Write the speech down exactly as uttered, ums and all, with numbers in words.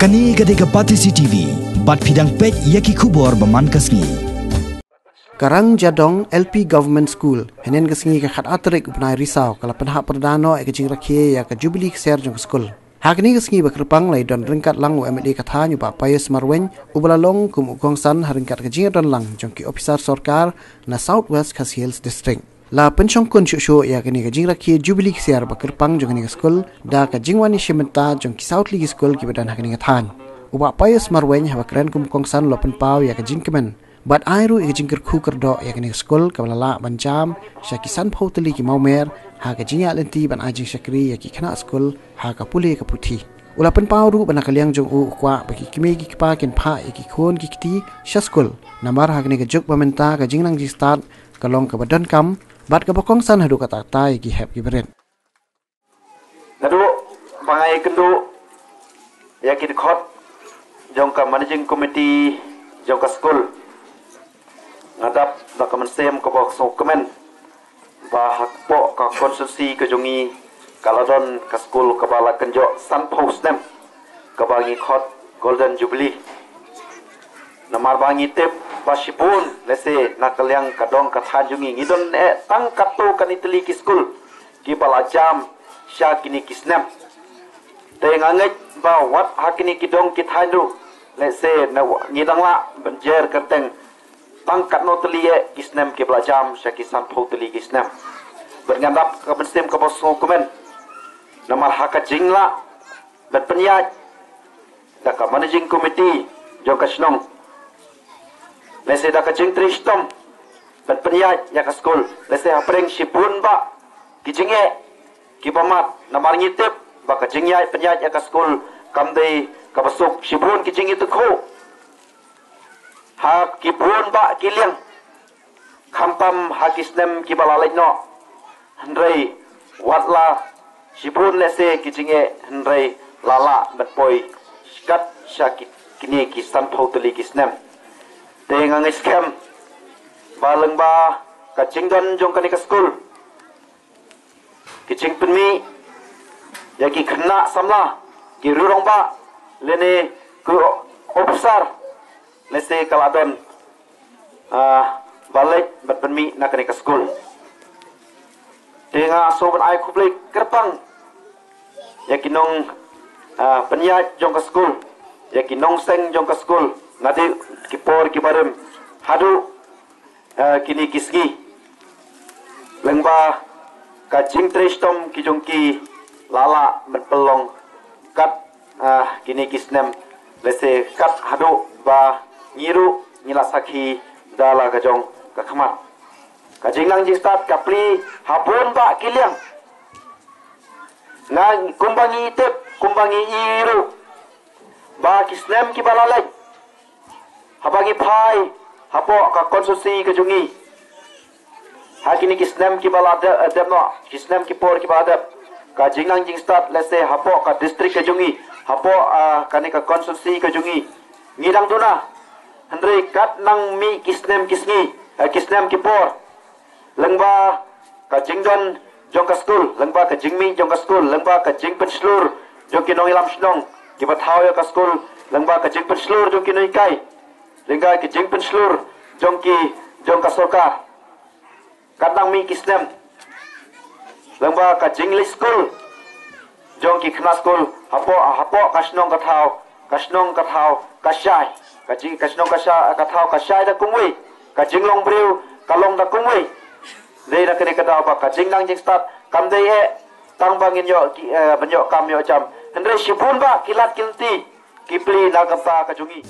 Kane ka dei ka Batesi T V, bad phi dang peit ïa ki khubor ba man ka sngi. Ka Rangjadong L P Government School, hynnin ka sngi ka khatar tarik u bnai Risaw, ka la pynhap pyrda noh ïa ka jingrakhe ïa ka Jubilee Ksiar jong ka skul. Ha kane ka sngi ba kyrpang la ïadon ryngkat lang u M L A ka thaiñ u Bah Pius Marwein, uba la long kum u kongsan ha ryngkat ka jingïadon lang jong ki ophisar sorkar na South West Khasi Hills District. La pynshongkun shuh shuh ïa kane ka jingrakhe Jubilee Ksiar ba kyrpang jong kane ka skul, da ka jingwan ïashim bynta jong ki saw tylli ki skul kiba don ha kane ka thaiñ. U Bah Pius Marwein haba kren kum u kongsan u la pynpaw ïa ka jingkmen bad ai ruh ïa ka jingkyrkhu kyrdoh ïa kane ka skul kaba la lah ban jam sha ki sanphew tylli ki mawmer ha ka jingïaid lynti ban ai jingshakri ïa ki khynnah skul ha ka pule ka puthi. U la pynpaw ruh ba na ka liang jong u u kwah ba ki kmie ki kpa kin phah ïa ki khun ki kti sha skul. Namar ha kane ka juk ba mynta ka jingnang jingstad ka long kaba donkam bad kaba kongsan haduh katta katta ïa ki hep ki barit. Naduh ba nga ïakynduh ïa ki dkhot jong ka Managing Committee jong ka skul, nga dap da ka mynsiem kaba sngewkmen ba hapoh ka constituency ka jong ngi ka la don ka skul kaba la kynjoh sanphew snem, kaba ngi khot Golden Jubilee. Namar ba ngi tip ba shibun, lehse na ka liang ka dong ka thaiñ jong ngi, ngi don eh tang katto katne tylli ki skul kiba la jam sha kine ki snem. Te nga ngeit ba wat ha kine ki dong ki thaiñ ruh, lehse na wa-, ngi dang lah ban jer kyrteng tang katno tylli eh ki snem kiba la jam sha ki sanphew tylli ki snem. Bad nga dap ka mynsiem kaba sngewkmen, namar ha ka jinglah ban pynïaid da ka Managing Committee jong ka shnong, lehse da ka jingtrei shitom ban pynïaid ïa ka skul, lehse hapdeng shibun bah ki jingeh kiba mad. Namar ngi tip ba ka jingïaid pynïaid ïa ka skul kam dei kaba suk, shibun ki jingïathuhkhruh ha ki bun bah ki liang, khamtam ha ki snem kiba la leit noh. Hynrei wat la shibun lehse ki jingeh, hynrei la lah ban poi kat sha ki, kine ki sanphew tylli ki snem. Te nga ngeit skhem ba lyngba ka jingdon jong kane ka skul, ki jingpynmih ïa ki khynnah samla, ki riew rangbah lane ki ophisar, lehse ka la don, ah, ba leit ban pynmih na kane ka skul. Te nga sngew ban ai khublei kyrpang ïa ki nong, ah, pynïaid jong ka skul, ïa ki nongseng jong ka skul, naduh ki por kiba rim haduh ah, kine ki sngi. Lyngba ka jingtrei shitom ki jong ki la lah ban pynlong kat, ah, kine ki snem, lehse kat haduh ba ngi ruh ngi la sakhi da la ka jong ka khmat. Ka jingnang jingstad ka plie ha bun bah ki liang. Nga kumba ngi tip, kumba ngi ïohi ruh ba ki snem kiba la leit, haba ngi phai hapoh ka constituency ka jong ngi, ha kine ki snem kiba la dep, eh, dep noh, ki snem ki por kiba la dep, ka jingnang jingstad lehse hapoh ka district ka jong ngi, hapoh, ah, kane ka constituency ka jong ngi, ngi dang duna. Hynrei kat nang mih ki snem ki sngi, eh, ki snem ki por, lyngba ka jingdon jong ka skul, lyngba ka jingmih jong ka skul, lyngba ka jingpynshlur jong ki nongïalam shnong kiba thaw ïa ka skul, lyngba ka jingpynshlur jong ki nonghikai, lyngba ka jingpynshlur jong ki, jong ka sorkar. Kat nang mih ki snem, lyngba ka jingleit skul jong ki khynnah skul hapoh, hapoh ka shnong ka thaw, ka shnong ka thaw ka shai, ka jing, ka shnong ka sha, ka thaw ka shai da kumwei, ka jinglong briew ka long da kumwei. Dei na kane ka daw ba ka jingnang jingstad kam dei eh tang ba ngin ïoh ki, eh, ban ïoh kam ïoh jam, hynrei shibun bah ki lad ki lynti ki plie na ka bynta ka jong ngi.